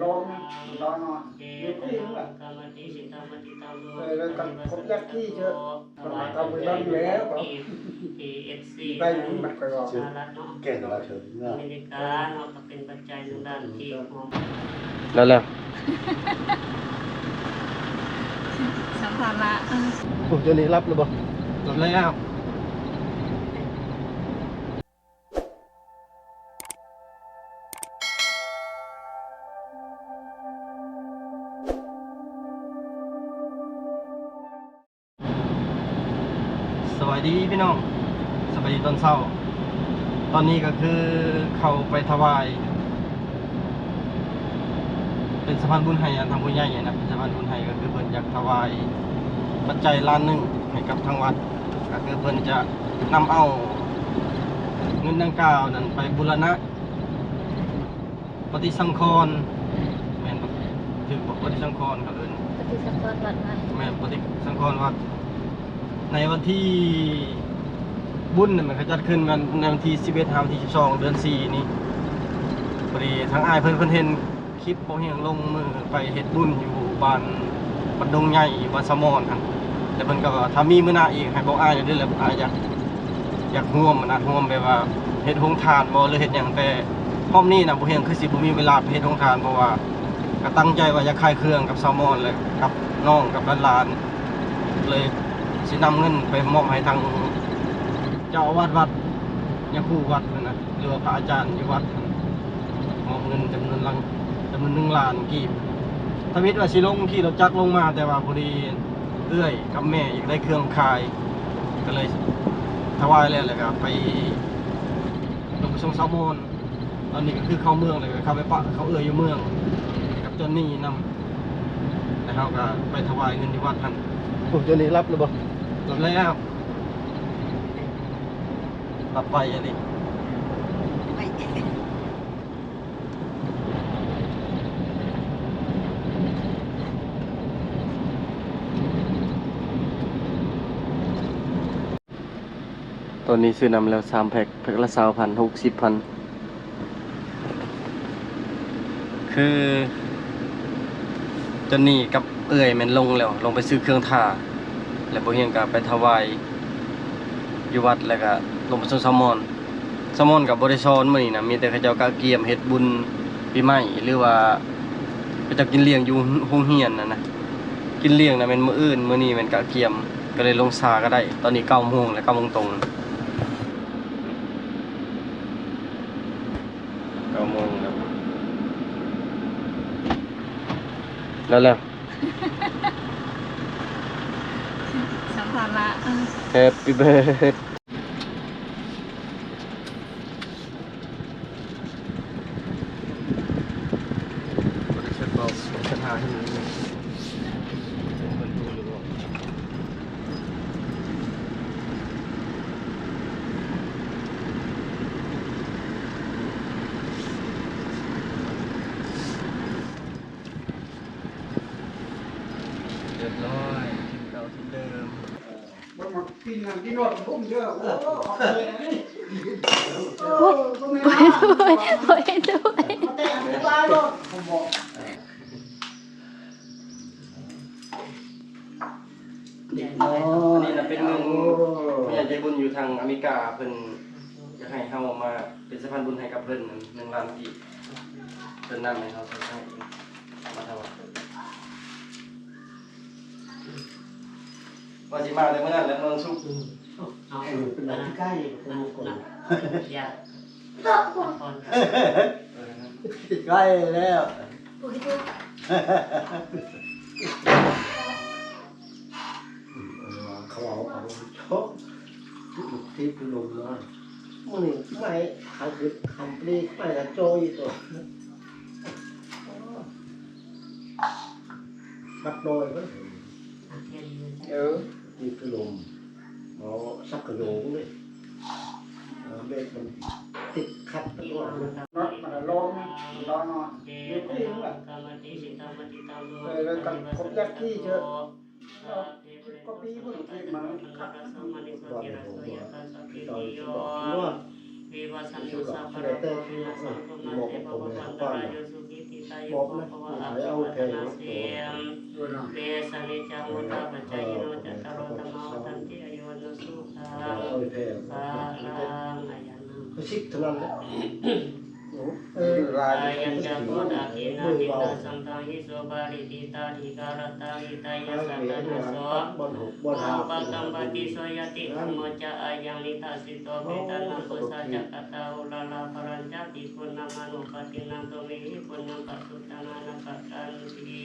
ລອງ ລອງເນາະ ຢູ່ທີ່ນັ້ນແຫຼະ ເອີ ແລ້ວກໍຄົນຢາກຂີ່ເທື່ອ ເຂົາວ່າເຂົາບໍ່ຢາກຢູ່ແລ້ວ ໄປຢູ່ມັນກໍວ່າ ແກ່ນລາວເຖິງເນາະ ອາເມລິກາເນາະ ກໍເປັນປັດໄຈໜຶ່ງດ້ານທີ່ ແລ້ວ ແລ້ວ ສຳພາລະ ໂອ້ ດຽວນີ້ຫຼັບແລ້ວບໍ່? ຫຼັບແລ້ວ. ສະບາຍດີພີ່ນ້ອງ ສະບາຍດີຕອນເຊົ້າ. ຕອນນີ້ກໍຄືເຂົ້າໄປຖວາຍ ເປັນສະພານບຸນໃຫ້ອັນທາງຜູ້ໃຫຍ່ນະ ເປັນສະພານບຸນໃຫ້ ກໍຄືເພິ່ນຢາກຖວາຍປັດໄຈລ້ານໜຶ່ງໃຫ້ກັບທາງວັດ ກໍຄືເພິ່ນຈະນຳເອົາເງິນດັ່ງກ່າວນັ້ນໄປບູລະນະ ປະຕິສັງຂອນ ແມ່ນບໍ່? ຖືກບໍ່? ປະຕິສັງຂອນເຂົາເອີ້ນ ປະຕິສັງຂອນວັດໃໝ່ ແມ່ນ ປະຕິສັງຂອນວັດ ໃນວັນທີ ບຸນນັ້ນ ມັນເຂົາຈັດຂຶ້ນວັນ ໃນວັນທີສິບເອັດຫາວັນທີສິບສອງ ເດືອນສີ່ນີ້ ພໍດີທາງອ້າຍເພິ່ນ ເພິ່ນເຫັນຄລິບບ່າວຮຽງລົງມືໄປເຮັດບຸນຢູ່ບ້ານ ບ້ານດົງໃຫຍ່ ບ້ານສະໝອນຫັ້ນ ແລ້ວເພິ່ນກໍວ່າ ຖ້າມີມື້ໜ້າອີກໃຫ້ບອກອ້າຍແດ່ເດີ ແລ້ວອ້າຍຢາກ ຢາກຮ່ວມນະ ຮ່ວມແບບວ່າເຮັດໂຮງທານບໍ່ ຫຼືເຮັດຫຍັງ ແຕ່ຮອບນີ້ນະ ບ່າວຮຽງຄືຊິບໍ່ມີເວລາໄປເຮັດໂຮງທານ ເພາະວ່າກໍຕັ້ງໃຈວ່າຢາກຂາຍເຄື່ອງກັບສາວມອນ ແລະກັບນ້ອງກັບຫຼານໆ ເລີຍຊິນຳເງິນໄປມອບໃຫ້ທາງເຈົ້າອາວາດວັດ ຍາຄູວັດຫັ້ນນະ ຫຼືວ່າພະອາຈານຢູ່ວັດຫັ້ນ ມອບເງິນຈຳນວນຫຼັງ ຈຳນວນໜຶ່ງລ້ານກີບ. ທຳອິດວ່າຊິລົງ ຂີ່ລົດຈັກລົງມາ ແຕ່ວ່າພໍດີເອື້ອຍກັບແມ່ຢາກໄດ້ເຄື່ອງຂາຍ ກໍເລີຍຖວາຍແລ້ວ ແລ້ວກໍໄປລົງໄປສົ່ງສາວມອນ. ຕອນນີ້ກໍຄືເຂົ້າເມືອງແລ້ວ ກໍເຂົ້າໄປປະເຂົາເອື້ອຍຢູ່ເມືອງ ກັບຈອນນີນຳ ແລ້ວເຮົາກໍໄປຖວາຍເງິນຢູ່ວັດຫັ້ນ. ໂອ້ ຈອນນີຫຼັບແລ້ວບໍ່? ຫຼັບແລ້ວ. ຫຼັບໄວອີ່ຫຼີ. ຕອນນີ້ຊື້ນ້ຳແລ້ວສາມແພັກ ແພັກລະຊາວພັນ ຫົກສິບພັນ. ຄືຈອນນີກັບເອື້ອຍແມ່ນລົງແລ້ວ ລົງໄປຊື້ເຄື່ອງຖ້າ ແລ້ວບ່າວຮຽງກໍໄປຖວາຍຢູ່ວັດ ແລ້ວກໍລົງໄປສົ່ງສາວມອນ. ສາວມອນກໍບໍ່ໄດ້ສອນມື້ນີ້ນະ ມີແຕ່ເຂົາເຈົ້າກະກຽມເຮັດບຸນປີໃໝ່ ຫຼືວ່າເຂົາເຈົ້າກິນລ້ຽງຢູ່ໂຮງຮຽນຫັ້ນນະ. ກິນລ້ຽງນະແມ່ນມື້ອື່ນ ມື້ນີ້ແມ່ນກະກຽມ ກໍເລີຍລົງຊ້າກໍໄດ້. ຕອນນີ້ເກົ້າໂມງແລ້ວ ເກົ້າໂມງຕົງ. ເກົ້າໂມງແລ້ວ ແລ້ວ ແລ້ວ ສຳພາລະ Happy birthday. ຮຽບຮ້ອຍ ເກົ່າເດີມ. ບໍ່ມາກິນນັ້ນກິນໂນດ ບຸ້ມເດີ. ໂອ້ ຂອບໃຈນະນີ້. ໂອ້ ບໍ່ແມ່ນ ບໍ່ເຫັນດ້ວຍ ບໍ່ເຫັນດ້ວຍ. ມາແຕະອັນນີ້ໄປໂລດ ຜົມບອກ. ອັນນີ້ນະເປັນເງິນຜູ້ໃຫຍ່ໃຈບຸນຢູ່ທາງອາເມລິກາ ເພິ່ນຢາກໃຫ້ເຮົາມາເປັນສະພານບຸນໃຫ້ກັບເພິ່ນ ໜຶ່ງລ້ານກີບ. ເພິ່ນນຳໃຫ້ເຮົາໃຊ້ໃຊ້ເອງ ມາຖວາຍ. ວ່າຊິມາແຕ່ມື້ນັ້ນແຫຼະ ວັນສຸກ. ເອີ ເປັນວັນທີເກົ້າ ເປັນມົງກົນ. ຢາກ ໃກ້ແລ້ວ. ເຂົາເອົາ ເອົາໂຊກ ທີ່ລົມມາ. ມື້ນີ້ໄມ້ຫາງຂຶ້ນຄຳປລີໄມ້ລະໂຈຍຕົວ. ບັດນ້ອຍເບິ່ງ. ເອີ ນີ້ຄືລົມ. ເອົາສັກກະໂຍງເດ້. ເອີ ເບຣກມັນຕິດຂັດຕະຫຼອດ. ເນາະ ມັນລອງ ລອງເນາະ ຢູ່ທີ່ນັ້ນແຫຼະ. ເອີ ແລ້ວກໍຄົນຢາກຂີ່ເທື່ອ. ກໍປີພຸ້ນເກມມັນຄັກ. ເອີ ເອີ ເອີ ເອີ. ອາຍຸ ພະວະ ອາພະວະທະນາສິ ເຕຊະນິຈັງ ວຸດທາປັດຈາຍິໂນ ຈັດຕາໂລ ທຳມາ ວັດທັນຕິ ອາຍຸ ວັນໂນ ສຸຂັງ ພະລັງ ອາຍານັງ ສິບເທົ່ານັ້ນແຫຼະ. ເອີ ອາຍັນຈະໂກ ດາກິນາທິຕາ ສັມປະຫິໂສ ປາລິກິຕາທິກາລະຕັງ ຫິຕາຍະສາທານະໂສ ໂອປະກັມປະຕິໂສ ຍາຕິທຳໂມຈະ ອາຍັງນິທາສິໂຕ ເປຕານັງ ປຸສາຈະກະຕາ ໂອລາລາພະລັນຈະ ທິຄຸນນະມະໂນປະຕິນນາໂຕ ເມຫິຄຸນນະປະສຸດທັງ ອານາປະກັນຕິ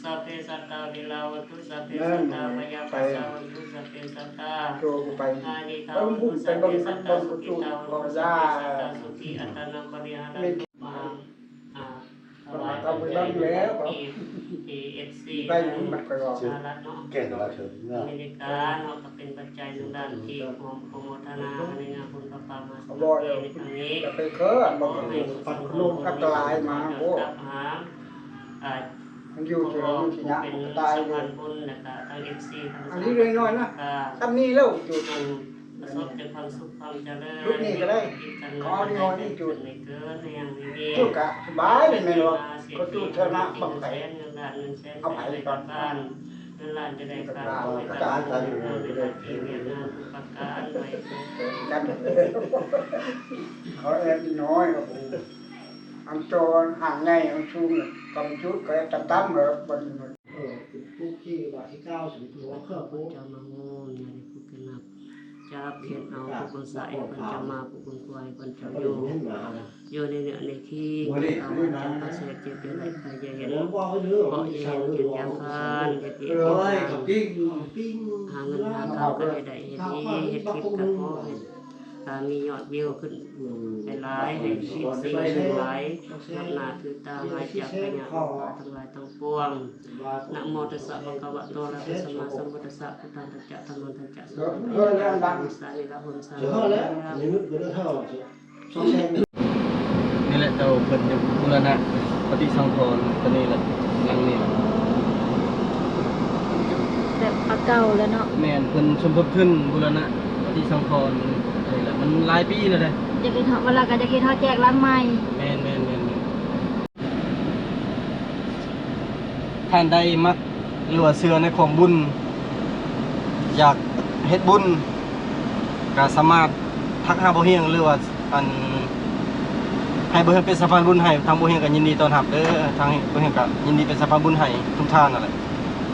ສັບເພສັດຕາ ເວລາໂຫນຕຸ ສັບເພສັດຕາ ພະຍາປັດສາໂຫນຕຸ ສັບເພສັດຕາ ໂຈໄປ ຫານິກາໂຫນຕຸ ສັບເພສັດຕາ ສຸຂິຕາໂຫນຕຸ ສັບເພສັດຕາ ສຸຂີອັດຕານັງ ປະລິຫາຣັນ ມາ ອາ ຖວາຍປັດໄຈ ເອັຟຊີ ໄປມັນກໍສະຫະລັດເນາະ ແກ່ງລະເຖິງ ອາເມລິກາເນາະ ກໍເປັນປັດໄຈໜຶ່ງລ້ານກີບ ຮ່ວມອະນຸໂມທະນາໃນງານບຸນພະປ່າມະຫາສະໝັກໃນຄັ້ງນີ້ ຢ່າໄປເຄີ ມັນປັດລົມອັນຕະລາຍມາ ໂອ້ ມັນຢູ່ທີ່ ຢູ່ທີ່ຍາກ ມັນກໍຕາຍເລີຍ ອັນນີ້ນ້ອຍໆນະ ສ່ຳນີ້ແລ້ວຢູ່ ປະສົບແຕ່ຄວາມສຸກຄວາມຈະເລີນ ລຸດນີ້ກໍໄດ້ ເອົານີ້ນ້ອຍນີ້ຈຸດ ຈຸດກະສະບາຍແມ່ນບໍ່ ເຂົາຈຸດເທື່ອນະບັ້ງໄຟ ເອົາໄປກ່ອນ ເງິນລ້ານຈະໄດ້ຄ່າ ກະອາໄສຢູ່ ເວລາທີ່ວຽກງານປະການໄວ້ ກັນ ເຂົາແອບນ້ອຍ ອັນໂຕອັນຫາງໃຫຍ່ ອັນສູງ ກຳຈຸດກໍແອບຕ່ຳໆ ເອີ ເປັນຜູ້ທີ່ວ່າທີ່ກ່າວສຳຕົວເຄືອໂພ ເຈົ້າມາໂຮມ ຢ່າໄດ້ຜູ້ກະນັບ ຈັບເຮັດເອົາຜູ້ຄົນໃສ ເພິ່ນຈະມາຜູ້ຄົນກວຍ ເພິ່ນຈະຢູ່ ຢູ່ໃນເນື້ອໃນທີ່ ເຈົ້າວ່າຈັກປະເສດ ເຈັບຢ່າໄດ້ ໄຂ້ຢ່າເຫັນ ເພາະຢ່າເຫັນ ກິນຢ່າຄານ ຢ່າເກດຢ່າຫາ ຫາເງິນຫາຄຳກໍໃຫ້ໄດ້ ເຮັດດີ ເຮັດຄລິບກໍຂໍໃຫ້ ຖ້າມີຍອດວິວຂຶ້ນຫຼາຍໆ ໃຫ້ເອັຟຊີເຫັນຫຼາຍ ນັບໜ້າຖືຕາ ຫາຍຈາກພະຍາດໂລກຮ້າຍທັງຫຼາຍທັງປວງ. ນະໂມຕັດສະ ພະຄະວະໂຕ ອະລະຫະໂຕ ສຳມາສຳພຸດທັດສະ ພຸດທັງ ທັນຈະ ທຳມັງ ທັນຈະ ສັງຄັງ ສາມິລະໂຫນສາ ນີ້ແຫຼະ ເຈົ້າເພິ່ນຈະບູລະນະປະຕິສັງຂອນ ຕົວນີ້ແຫຼະ ຫຼັງນີ້ແຫຼະ ແບບປາເກົ່າແລ້ວເນາະ ແມ່ນ ເພິ່ນສົມທົບທຶນບູລະນະປະຕິສັງຂອນ ນີ້ແຫຼະ ມັນຫຼາຍປີແລ້ວເດ້ ຢາກເຮັດ ເວລາກໍຢາກເຮັດ ເຮົາແຈກຫຼັງໃໝ່ ແມ່ນໆໆໆ ທ່ານໃດມັກ ຫຼືວ່າເຊື່ອໃນຂອງບຸນ ຢາກເຮັດບຸນ ກໍສາມາດທັກຫາບໍ່ຮຽງ ຫຼືວ່າ ອັນ ໃຫ້ບໍ່ຮຽງເປັນສະພານບຸນໃຫ້ ທາງບໍ່ຮຽງກໍຍິນດີຕ້ອນຮັບເດີ ທາງບໍ່ຮຽງກໍຍິນດີເປັນສະພານບຸນໃຫ້ທຸກທ່ານນັ້ນແຫຼະ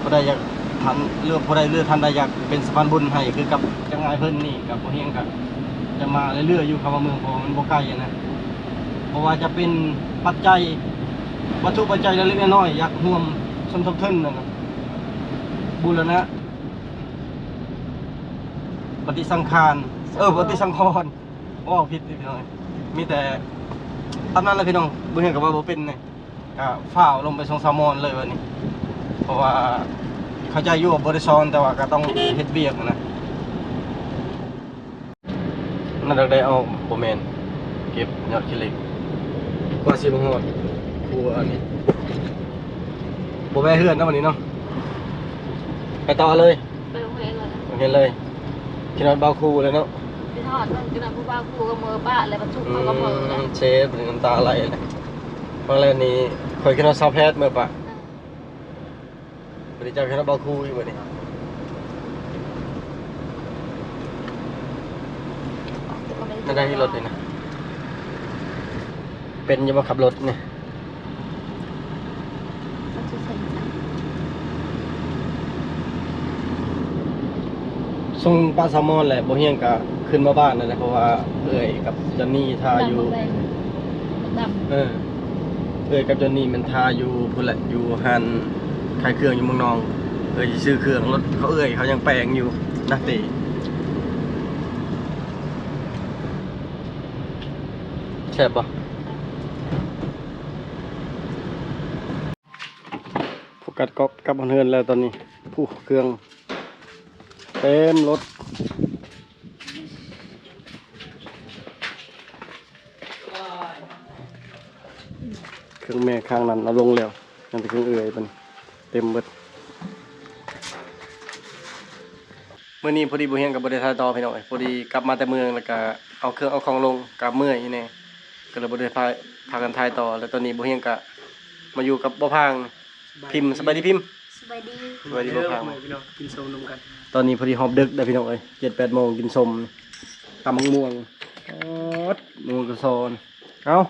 ຜູ້ໃດຢາກ ທ່ານ ຫຼືຜູ້ໃດ ຫຼືທ່ານໃດຢາກເປັນສະພານບຸນໃຫ້ຄືກັບຈັກອ້າຍເພິ່ນນີ້ ກໍບໍ່ຮຽງກໍຈະມາເລື້ອຍໆຢູ່ ຄຳວ່າເມືອງ ເພາະວ່າມັນບໍ່ໄກນະ ບໍ່ວ່າຈະເປັນປັດໄຈ ວັດຖຸປັດໄຈເລັກໆນ້ອຍໆ ຢາກຮ່ວມສົມທົບທຶນນັ້ນນະ ບູລະນະ ປະຕິສັງຂານ ເອີ ປະຕິສັງຂອນ ເວົ້າຜິດພີ່ນ້ອງ ມີແຕ່ຕາມນັ້ນແຫຼະພີ່ນ້ອງ ບໍ່ຮຽງກໍເວົ້າບໍ່ເປັນນີ້ ກໍຟ້າວລົງໄປສົ່ງສາວມອນເລີຍບັດນີ້ ເພາະວ່າເຂົ້າໃຈຢູ່ວ່າບໍ່ໄດ້ສອນ ແຕ່ວ່າກໍຕ້ອງເຮັດວຽກນະ. ນັ້ນໄດ້ອອກ ບໍ່ແມ່ນ ເກັບຍອດຂີ້ເຫຼັກ ກວ່າຊິມາຮອດຄົວນີ້ ບໍ່ແວະເຮືອນເນາະ ວັນນີ້ເນາະ ໄປຕໍ່ເລີຍ ໄປໂຮງຮຽນເລີຍ ໂຮງຮຽນເລີຍ ຄິດຮອດບ່າວຄູເລີຍເນາະ ຄິດຮອດ ຄິດຮອດຜູ້ບ່າວຄູກໍເມີປະ ແລ້ວບັດຊຸກເຂົາກໍເມີແລ້ວ ເຊບ ນ້ຳຕາໄຫຼເລີຍ ມາແລ້ວນີ້ ຂ້ອຍຄິດຮອດສາວແພດເມີປະ. ບໍ່ໄດ້ຈັກໃຫ້ເຮົາເວົ້າຄູ່ຢູ່ບັດນີ້ ມາໄດ້ລົດນີ້ນະ ເປັນຢູ່ບໍ່ຂັບລົດນີ້? ສົ່ງປະສາວມອນແຫຼະ ບໍ່ຮຽງກະຂຶ້ນມາບ້ານນັ້ນແຫຼະ ເພາະວ່າເອື້ອຍກັບຈອນນີຖ້າຢູ່ ເອີ ເອື້ອຍກັບຈອນນີແມ່ນຖ້າຢູ່ພຸ້ນແຫຼະ ຢູ່ຮ້ານຂາຍເຄື່ອງຢູ່ເມືອງນອງ ເອື້ອຍຊິຊື້ເຄື່ອງ ລົດເຂົາເອື້ອຍເຂົາຍັງແປງຢູ່ນະເຕ. ແຊບບໍ່? ໂຟກັສກໍກັບຮອດເຮືອນແລ້ວຕອນນີ້ ຜູ້ເຄື່ອງເຕັມລົດ ເຄື່ອງແມ່ຂ້າງນັ້ນເອົາລົງແລ້ວ ຍັງແຕ່ເຄື່ອງເອື້ອຍບັດນີ້ ເຕັມເບິດ. ມື້ນີ້ພໍດີບໍ່ຮຽງກໍບໍ່ໄດ້ຖ່າຍຕໍ່ພີ່ນ້ອງເອີຍ ພໍດີກັບມາແຕ່ເມືອງ ແລ້ວກໍເອົາເຄື່ອງເອົາຂອງລົງ ກໍເມື່ອຍແດ່ ກໍເລີຍບໍ່ໄດ້ພາ ພາກັນຖ່າຍຕໍ່ ແລ້ວຕອນນີ້ບໍ່ຮຽງກໍ ມາຢູ່ກັບບໍ່ພາງ ພິມ ສະບາຍດີພິມ ສະບາຍດີ ສະບາຍດີບໍ່ພາງ ເດີ ພີ່ນ້ອງ ກິນສົ້ມນຳກັນ ຕອນນີ້ພໍດີຮອບດຶກແລ້ວພີ່ນ້ອງເອີຍ ເຈັດແປດໂມງ ກິນສົ້ມ ຕຳບັກມ່ວງ ໂອ້ ໝູກະຊອນ ເອົ້າ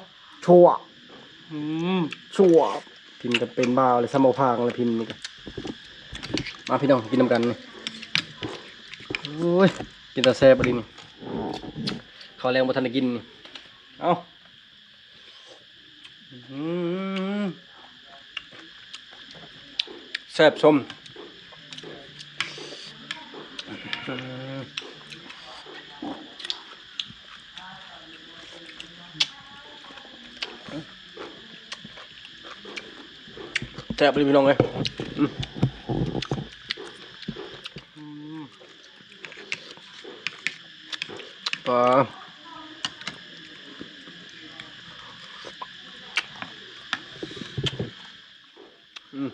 ຊົ່ວ ອືມ ຊົ່ວ ພິມກໍເປັນບ່າວແລ້ວ ສ່ຳບໍ່ພາງແລ້ວພິມນີ້ກໍ ມາພີ່ນ້ອງກິນນຳກັນນີ້ ໂອ້ຍ ເປັນຕາແຊບອີ່ຫຼີນີ້ ເຂົ້າແລງບໍ່ທັນໄດ້ກິນນີ້ ເອົ້າ ອືມ ແຊບສົ້ມ ອືມ ແຊບເລີຍພີ່ນ້ອງເອີຍ ອືມ ອືມ. ປາ ອືມ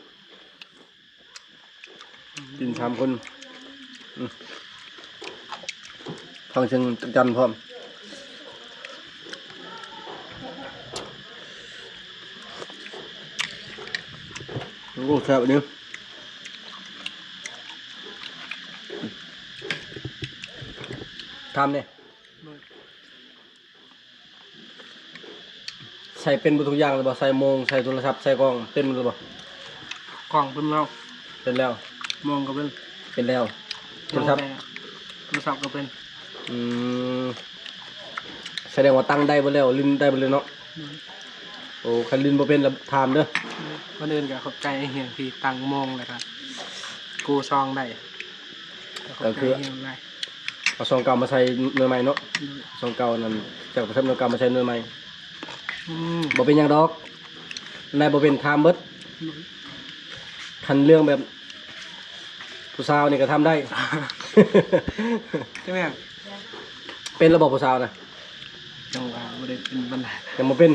ກິນສາມຄົນ ອືມ ຟັງສຽງຈັກຈັ່ນພ້ອມ ໂອ້ ແຊບອີ່ຫຼີ. ຖາມແດ່ ໂດຍ ໃສ່ເປັນເບິດທຸກຢ່າງແລ້ວບໍ່? ໃສ່ໂມງ ໃສ່ໂທລະສັບ ໃສ່ກ້ອງ ເປັນເບິດແລ້ວບໍ່? ກ້ອງເປັນແລ້ວ ເປັນແລ້ວ ໂມງກໍເປັນ ເປັນແລ້ວ ໂທລະສັບ ໂທລະສັບກໍເປັນ ອືມ ສະແດງວ່າຕັ້ງໄດ້ເບິດແລ້ວ ຫຼິ້ນໄດ້ເບິດເລີຍເນາະ ໂດຍ ໂອ້ ຄັນຫຼິ້ນບໍ່ເປັນລະຖາມເດີ ໂດຍ ກ່ອນອື່ນກໍຂອບໃຈຮຽງທີ່ຕັ້ງໂມງ ແລ້ວກໍກູ້ຊ່ອງໄດ້ ກໍຂອບໃຈຮຽງຫຼາຍ ເອົາຊ່ອງເກົ່າມາໃສ່ໜ່ວຍໃໝ່ເນາະ ໂດຍ ຊ່ອງເກົ່ານັ້ນ ຈາກໂທລະສັບໜ່ວຍເກົ່າມາໃສ່ໜ່ວຍໃໝ່ ອືມ ບໍ່ເປັນຫຍັງດອກ ນາຍບໍ່ເປັນ ຖາມເບິດ ໂດຍ ຄັນເລື່ອງແບບ ຜູ້ສາວນີ້ກໍຖາມໄດ້ ຈັ່ງແມ່ນ ເປັນລະບໍ່ຜູ້ສາວນະ? ຍັງວ່າບໍ່ໄດ້ເປັນປານໃດ ຍັງບໍ່ເປັນ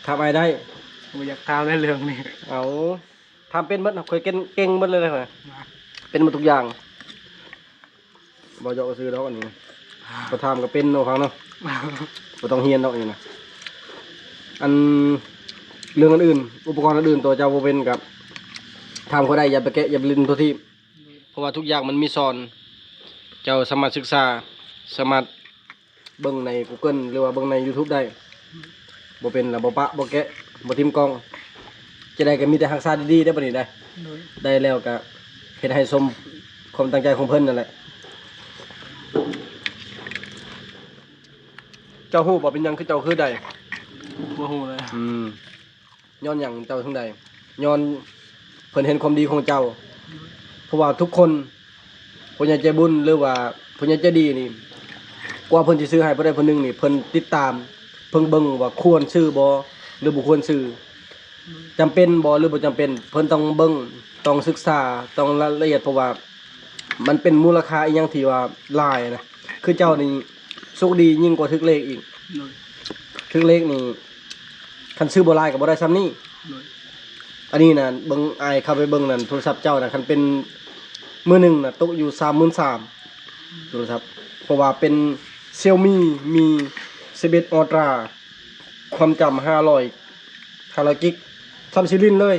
ຖາມອ້າຍໄດ້ ບໍ່ຢາກຖາມໃນເລື່ອງນີ້ ເອົາ ຖາມເປັນເບິດ ຂ້ອຍເກັ່ງ ເກັ່ງເບິດເລີຍຂ້ອຍ ເປັນເບິດທຸກຢ່າງ ບໍ່ຢອກຊື່ດອກອັນນີ້ ບໍ່ຖາມກໍເປັນເນາະ ຟັງເນາະ ບໍ່ຕ້ອງຮຽນດອກນີ້ນະ ອັນ ເລື່ອງອື່ນໆ ອຸປະກອນອື່ນໆ ຕົວເຈົ້າບໍ່ເປັນກໍຖາມຂ້ອຍໄດ້ ຢ່າໄປແກະ ຢ່າໄປຫຼິ້ນທົ່ວທີບ ເພາະວ່າທຸກຢ່າງມັນມີສອນ ເຈົ້າສາມາດສຶກສາ ສາມາດເບິ່ງໃນກູເກີນ ຫຼືວ່າເບິ່ງໃນຢູທູບໄດ້ ບໍ່ເປັນລະບໍ່ປະ ບໍ່ແກະ ບໍ່ຖິ້ມກ້ອງ ຈະໄດ້ກໍມີແຕ່ຮັກສາດີໆ ເດ້ບັດນີ້ໄດ້ ໂດຍ ໄດ້ແລ້ວກໍເຮັດໃຫ້ສົມຄວາມຕັ້ງໃຈຂອງເພິ່ນນັ້ນແຫຼະ ເຈົ້າຮູ້ບໍ່ ເປັນຫຍັງຄືເຈົ້າຄືໄດ້? ບໍ່ຮູ້ເລີຍ ອືມ ຍ້ອນຫຍັງເຈົ້າເຖິງໄດ້? ຍ້ອນເພິ່ນເຫັນຄວາມດີຂອງເຈົ້າ ເພາະວ່າທຸກຄົນ ຜູ້ໃຫຍ່ໃຈບຸນ ຫຼືວ່າຜູ້ໃຫຍ່ໃຈດີນີ້ ກວ່າເພິ່ນຊິຊື້ໃຫ້ຜູ້ໃດຜູ້ໜຶ່ງນີ້ ເພິ່ນຕິດຕາມ ເພິ່ນເບິ່ງວ່າຄວນຊື້ບໍ່ ຫຼືບໍ່ຄວນຊື້ ຈຳເປັນບໍ່ ຫຼືບໍ່ຈຳເປັນ ເພິ່ນຕ້ອງເບິ່ງ ຕ້ອງສຶກສາ ຕ້ອງລະ ລະອຽດ ເພາະວ່າ ມັນເປັນມູນລະຄ່າອີ່ຫຍັງທີ່ວ່າຫຼາຍນະ ຄືເຈົ້ານີ້ໂຊກດີຍິ່ງກວ່າຖືກເລກອີກ ໂດຍ ຖືກເລກນີ້ ຄັນຊື້ບໍ່ຫຼາຍກໍບໍ່ໄດ້ຊ່ຳນີ້ ໂດຍ ອັນນີ້ນະ ເບິ່ງ ອ້າຍເຂົ້າໄປເບິ່ງນັ້ນ ໂທລະສັບເຈົ້ານະ ຄັນເປັນມື້ໜຶ່ງນະ ຕົກຢູ່ສາມໝື່ນສາມ ໂທລະສັບ ເພາະວ່າເປັນ Xiaomi Mi ສິບເອັດ Ultra ຄວາມຈຳຫ້າຮ້ອຍ ຫ້າຮ້ອຍກິກ ຊ່ຳຊິຫຼິ້ນເລີຍ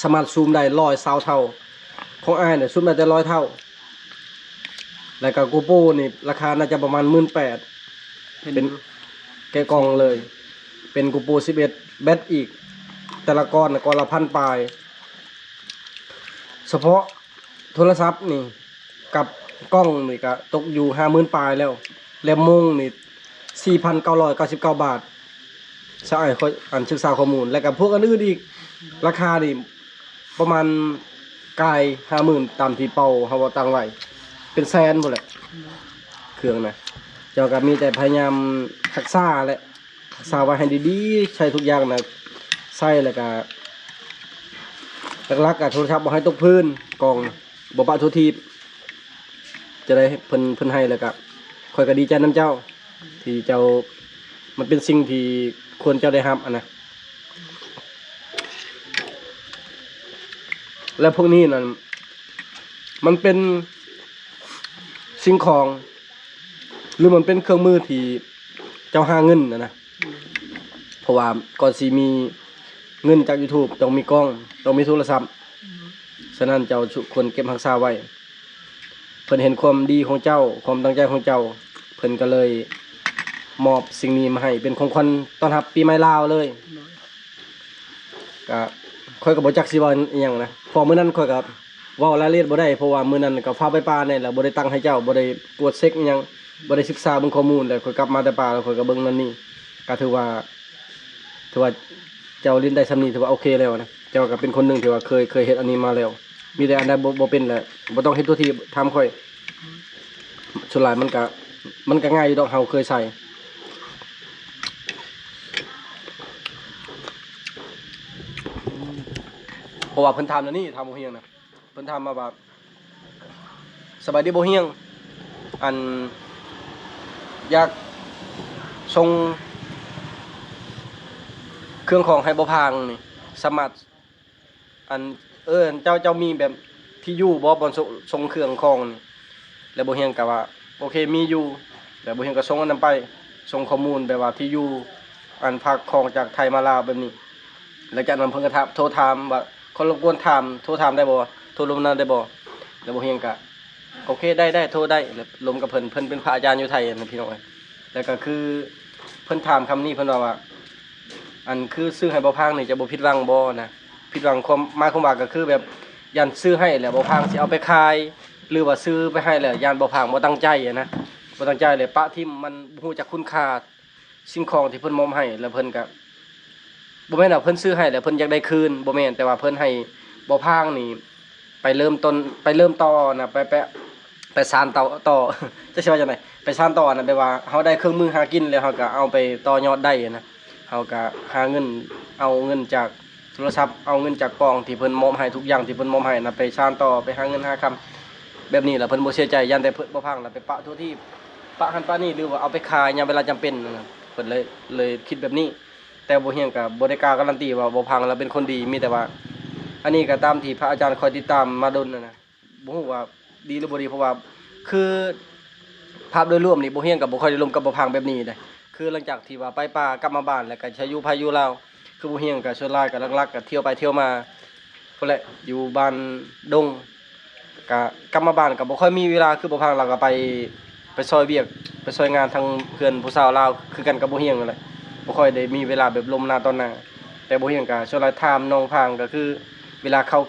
ສາມາດຊູມໄດ້ຮ້ອຍຊາວເທົ່າ ຂອງອ້າຍນະຊູມໄດ້ແຕ່ຮ້ອຍເທົ່າ ແລ້ວກໍ GoPro ນີ້ລາຄາໜ້າຈະປະມານໝື່ນແປດ ເປັນ ເປັນແກະກ່ອງເລີຍ ເປັນ GoPro ສິບເອັດ ແບັດອີກ ແຕ່ລະກ້ອນນະ ກ້ອນລະພັນປາຍ ສະເພາະໂທລະສັບນີ້ ກັບກ້ອງນີ້ກະຕົກຢູ່ຫ້າໝື່ນປາຍແລ້ວ ແລະໂມງນີ້ສີ່ພັນເກົ້າຮ້ອຍເກົ້າສິບເກົ້າບາດ ສະອ້າຍຂ້ອຍ ອັນ ສຶກສາຂໍ້ມູນ ແລະກະພວກອັນອື່ນອີກ ລາຄານີ້ປະມານກາຍຫ້າໝື່ນ ຕາມທີ່ເປົ້າເຮົາເອົາຕັ້ງໄວ້ ເປັນແສນພຸ້ນແຫຼະ ເຄື່ອງນະ ເຈົ້າກະມີແຕ່ພະຍາຍາມຮັກສາແຫຼະ ຮັກສາໄວ້ໃຫ້ດີໆ ໃຊ້ທຸກຢ່າງນະ ໃຊ້ແລ້ວກະ ຫຼັກໆ ກະໂທລະສັບບໍ່ໃຫ້ຕົກພື້ນ ກ້ອງ ບໍ່ປະທົ່ວທີບ ຈະໄດ້ເພິ່ນ ເພິ່ນໃຫ້ແລ້ວກະ ຂ້ອຍກະດີໃຈນຳເຈົ້າ ທີ່ເຈົ້າ ມັນເປັນສິ່ງທີ່ຄວນເຈົ້າໄດ້ຮັບຫັ້ນນະ ແລະພວກນີ້ນັ້ນ ມັນເປັນສິ່ງຂອງ ຫຼືມັນເປັນເຄື່ອງມືທີ່ເຈົ້າຫາເງິນຫັ້ນນະ ເພາະວ່າກ່ອນຊິມີ ເງິນຈາກຢູທູບຕ້ອງມີກ້ອງ, ຕ້ອງມີໂທລະສັບ. ສະນັ້ນເຈົ້າຄວນເກັບຮັກສາໄວ້. ເພິ່ນເຫັນຄວາມດີຂອງເຈົ້າ, ຄວາມຕັ້ງໃຈຂອງເຈົ້າ, ເພິ່ນກໍເລີຍມອບສິ່ງນີ້ມາໃຫ້ເປັນຂອງຂວັນຕ້ອນຮັບປີໃໝ່ລາວເລີຍ. ກະ ຂ້ອຍກໍບໍ່ຈັກຊິເວົ້າອີ່ຫຍັງນະ, ເພາະມື້ນັ້ນຂ້ອຍກໍເວົ້າລາຍລະອຽດບໍ່ໄດ້ ເພາະວ່າມື້ນັ້ນກໍຟ້າວໄປປ່າແດ່ ແລ້ວບໍ່ໄດ້ຕັ້ງໃຫ້ເຈົ້າ, ບໍ່ໄດ້ກວດເຊັກອີ່ຫຍັງ, ບໍ່ໄດ້ສຶກສາເບິ່ງຂໍ້ມູນ. ແລ້ວຂ້ອຍກັບມາແຕ່ປ່າ ແລ້ວຂ້ອຍກໍເບິ່ງນັ້ນນີ້, ກໍຖືວ່າ ຖືວ່າເຈົ້າຫຼິ້ນໄດ້ສ່ຳນີ້ ຖືວ່າໂອເຄແລ້ວນະ. ເຈົ້າກໍເປັນຄົນໜຶ່ງທີ່ວ່າເຄີຍ ເຄີຍເຮັດອັນນີ້ມາແລ້ວ. ມີແຕ່ອັນໃດບໍ່ ບໍ່ເປັນແຫຼະ ບໍ່ຕ້ອງເຮັດຕົວທີ່ຖາມຂ້ອຍ. ສ່ວນຫຼາຍມັນກະ ມັນກະງ່າຍຢູ່ດອກ, ເຮົາເຄີຍໃສ່. ເພາະວ່າເພິ່ນຖາມແນວນີ້, ຖາມບໍ່ຮຽງນະ, ເພິ່ນຖາມມາວ່າ ສະບາຍດີບໍ່ຮຽງ, ອັນ ຢາກສົ່ງເຄື່ອງຂອງໃຫ້ບໍ່ພາງນີ້ ສາມາດ ອັນ ເອີ ເຈົ້າ ເຈົ້າມີແບບທີ່ຢູ່ບໍ່ ບ່ອນສົ່ງ ສົ່ງເຄື່ອງຂອງນີ້? ແລ້ວບໍ່ຮຽງກໍວ່າ ໂອເຄ ມີຢູ່. ແລ້ວບໍ່ຮຽງກໍສົ່ງອັນນັ້ນໄປ, ສົ່ງຂໍ້ມູນແບບວ່າທີ່ຢູ່ ອັນຝາກຂອງຈາກໄທມາລາວແບບນີ້. ຫຼັງຈາກນັ້ນເພິ່ນກໍຖາມ ໂທຖາມວ່າ ຂໍລົບກວນຖາມ ໂທຖາມໄດ້ບໍ່? ໂທລົມນາໄດ້ບໍ່? ແລ້ວບໍ່ຮຽງກໍ ໂອເຄ ໄດ້ ໄດ້ ໂທໄດ້. ແລ້ວລົມກັບເພິ່ນ ເພິ່ນເປັນພະອາຈານຢູ່ໄທນະ ພີ່ນ້ອງເອີຍ. ແລ້ວກໍຄືເພິ່ນຖາມຄຳນີ້ ເພິ່ນວ່າ ວ່າ ອັນຄືຊື້ໃຫ້ບໍ່ພາງນີ້ຈະບໍ່ຜິດຫວັງບໍ່ນະ? ຜິດຫວັງຄວາມ ໝາຍຄວາມວ່າກໍຄືແບບຢ້ານຊື້ໃຫ້ແລ້ວບໍ່ພາງຊິເອົາໄປຂາຍ ຫຼືວ່າຊື້ໄປໃຫ້ແລ້ວຢ້ານບໍ່ພາງບໍ່ຕັ້ງໃຈນະ, ບໍ່ຕັ້ງໃຈແລ້ວປະຖິ້ມ ມັນບໍ່ຮູ້ຈັກຄຸນຄ່າສິ່ງຂອງທີ່ເພິ່ນມອບໃຫ້. ແລ້ວເພິ່ນກໍ ບໍ່ແມ່ນວ່າເພິ່ນຊື້ໃຫ້ແລ້ວເພິ່ນຢາກໄດ້ຄືນ ບໍ່ແມ່ນ, ແຕ່ວ່າເພິ່ນໃຫ້ບໍ່ພາງນີ້ໄປເລີ່ມຕົ້ນ ໄປເລີ່ມຕໍ່ນະ ໄປ ໄປ ໄປສານຕໍ່ ຕໍ່ ຈັກຊິວ່າຈັ່ງໃດ ໄປສານຕໍ່ນະ ແບບວ່າເຮົາໄດ້ເຄື່ອງມືຫາກິນແລ້ວ ເຮົາກໍເອົາໄປຕໍ່ຍອດໄດ້ນະ. ເຮົາກໍຫາເງິນ ເອົາເງິນຈາກໂທລະສັບ ເອົາເງິນຈາກກ້ອງທີ່ເພິ່ນມອບໃຫ້ ທຸກຢ່າງທີ່ເພິ່ນມອບໃຫ້ນະ ໄປສານຕໍ່ ໄປຫາເງິນຫາຄຳແບບນີ້. ແລ້ວເພິ່ນບໍ່ເສຍໃຈ ຢ້ານແຕ່ເພິ່ນບໍ່ພັງ ແລ້ວໄປປະທົ່ວທີ່ ປະຫັ້ນປະນີ້ ຫຼືວ່າເອົາໄປຂາຍຍາມເວລາຈຳເປັນນະ, ເພິ່ນເລີຍ ເລີຍຄິດແບບນີ້. ແຕ່ບໍ່ຮຽງກໍບໍ່ໄດ້ກ້າກາລັນຕີວ່າບໍ່ພັງແລ້ວເປັນຄົນດີ, ມີແຕ່ວ່າ ອັນນີ້ກໍຕາມທີ່ພະອາຈານຄອຍຕິດຕາມມາດົນນະ. ບໍ່ຮູ້ວ່າດີຫຼືບໍ່ດີ ເພາະວ່າຄືພາບໂດຍລວມນີ້ ບໍ່ຮຽງກໍບໍ່ຄ່ອຍໄດ້ລົມກັບບໍ່ພັງແບບນີ້ເດ້. ຄືຫຼັງຈາກທີ່ວ່າໄປປ່າກັບມາບ້ານ ແລ້ວກໍໃຊ້ຢູ່ໄພຢູ່ລາວ ຄືບໍ່ຮຽງກໍສ່ວນຫຼາຍກໍຫຼັກໆກໍທ່ຽວໄປທ່ຽວມາພຸ້ນແຫຼະ ຢູ່ບ້ານດົງ. ກະກັບມາບ້ານກໍບໍ່ຄ່ອຍມີເວລາ ຄືບໍ່ພັງລາວກໍໄປ ໄປຊ່ອຍວຽກ ໄປຊ່ອຍງານທາງເຮືອນຜູ້ສາວລາວ ຄືກັນກັບບໍ່ຮຽງນັ້ນແຫຼະ ບໍ່ຄ່ອຍໄດ້ມີເວລາແບບລົມໜ້າຕໍ່ໜ້າ. ແຕ່ບໍ່ຮຽງກໍສ່ວນຫຼາຍຖາມນ້ອງພັງ ກໍຄືເວລາເຂົາ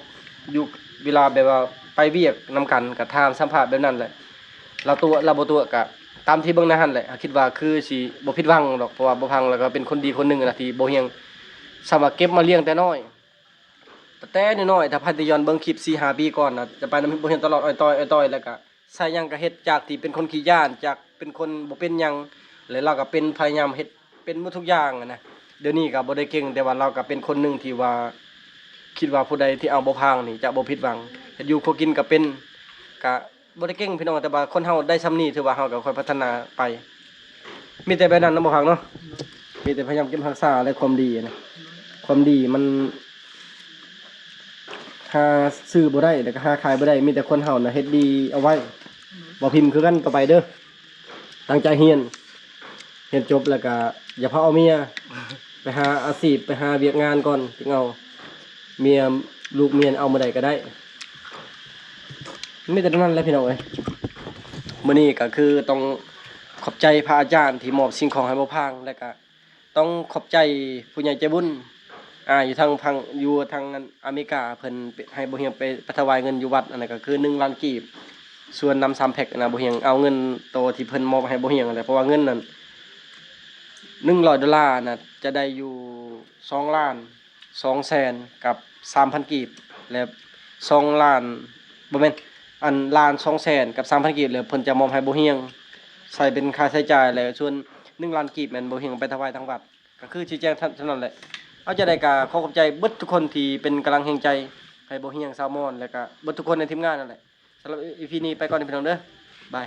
ຢູ່ ເວລາແບບວ່າໄປວຽກນຳກັນ ກໍຖາມສຳພາດແບບນັ້ນແຫຼະ. ລາວຕົວະ ລາວບໍ່ຕົວະ ກໍຕາມທີ່ເບິ່ງໃນຫັ້ນແຫຼະ. ຄິດວ່າຄືຊິບໍ່ຜິດຫວັງດອກ ເພາະວ່າບໍ່ພັງລາວກໍເປັນຄົນດີຄົນໜຶ່ງນະ ທີ່ບໍ່ຮຽງ ສ່ຳວ່າເກັບມາລ້ຽງແຕ່ນ້ອຍ ແຕ່ນ້ອຍໆ ຖ້າໃຜທີ່ຍ້ອນເບິ່ງຄລິບສີ່ຫ້າປີກ່ອນນະ ຈະໄປນຳບໍ່ຮຽງຕະຫຼອດ ອ້ອຍຕ້ອຍ ອ້ອຍຕ້ອຍ ແລ້ວກະໃສ່ຫຍັງກະເຮັດ ຈາກທີ່ເປັນຄົນຂີ້ຢ້ານ ຈາກເປັນຄົນບໍ່ເປັນຫຍັງ ແລ້ວລາວກະເປັນ ພະຍາຍາມເຮັດເປັນໝົດທຸກຢ່າງຫັ້ນນະ. ດຽວນີ້ກະບໍ່ໄດ້ເກັ່ງ ແຕ່ວ່າລາວກະເປັນຄົນໜຶ່ງທີ່ວ່າ ຄິດວ່າຜູ້ໃດທີ່ເອົາບໍ່ພາງນີ້ຈະບໍ່ຜິດຫວັງ. ເຮັດຢູ່ຄົວກິນກະເປັນ ກະ ບໍ່ໄດ້ເກັ່ງພີ່ນ້ອງ ແຕ່ວ່າຄົນເຮົາໄດ້ຊ່ຳນີ້ ຖືວ່າເຮົາກໍຄ່ອຍພັດທະນາໄປ. ມີແຕ່ແບບນັ້ນເນາະ ບໍ່ພັງເນາະ ມີແຕ່ພະຍາຍາມເກັບຮັກສາ ແລະ ຄວາມດີນະ ຄວາມດີມັນຫາຊື້ບໍ່ໄດ້ ແລ້ວກໍຫາຂາຍບໍ່ໄດ້. ມີແຕ່ຄົນເຮົານະເຮັດດີເອົາໄວ້. ບໍ່ພິມຄືກັນ ຕໍ່ໄປເດີ ຕັ້ງໃຈຮຽນ ຮຽນຈົບແລ້ວກໍຢ່າພາເອົາເມຍ ໄປຫາອາຊີບ ໄປຫາວຽກງານກ່ອນ ຈຶ່ງເອົາເມຍ ລູກເມຍເອົາມື້ໃດກໍໄດ້. ມີແຕ່ນັ້ນແຫຼະພີ່ນ້ອງເອີຍ. ມື້ນີ້ກໍຄືຕ້ອງຂອບໃຈພະອາຈານທີ່ມອບສິ່ງຂອງໃຫ້ບໍ່ພາງ ແລ້ວກໍຕ້ອງຂອບໃຈຜູ້ໃຫຍ່ໃຈບຸນ ອ່າ ຢູ່ທາງຝັ່ງ ຢູ່ທາງອາເມລິກາ ເພິ່ນໃຫ້ບໍ່ຮຽງໄປ ໄປຖວາຍເງິນຢູ່ວັດ ອັນນັ້ນກໍຄືໜຶ່ງລ້ານກີບ ສ່ວນນຳສາມແພັກນະ ບໍ່ຮຽງເອົາເງິນໂຕທີ່ເພິ່ນມອບໃຫ້ບໍ່ຮຽງນັ້ນແຫຼະ ເພາະວ່າເງິນນັ້ນ ໜຶ່ງຮ້ອຍໂດລານະ ຈະໄດ້ຢູ່ສອງລ້ານ ສອງແສນກັບສາມພັນກີບ ແລະ ສອງລ້ານ ບໍ່ແມ່ນ ອັນ ລ້ານສອງແສນກັບສາມພັນກີບ ແລ້ວເພິ່ນຈະມອບໃຫ້ບໍ່ຮຽງໃຊ້ເປັນຄ່າໃຊ້ຈ່າຍ ແລະ ສ່ວນໜຶ່ງລ້ານກີບແມ່ນບໍ່ຮຽງໄປຖວາຍທາງວັດ. ກໍຄືຊີ້ແຈງເທົ່ານັ້ນແຫຼະ. ເອົາ ຈັ່ງໃດກໍຂໍຂອບໃຈເບິດທຸກຄົນທີ່ເປັນກຳລັງແຮງໃຈໃຫ້ບໍ່ຮຽງ ຊາວມອນ ແລະ ກະເບິດທຸກຄົນໃນທີມງານນັ້ນແຫຼະ. ສຳລັບອີພີນີ້ໄປກ່ອນເດີພີ່ນ້ອງເດີ ບາຍ.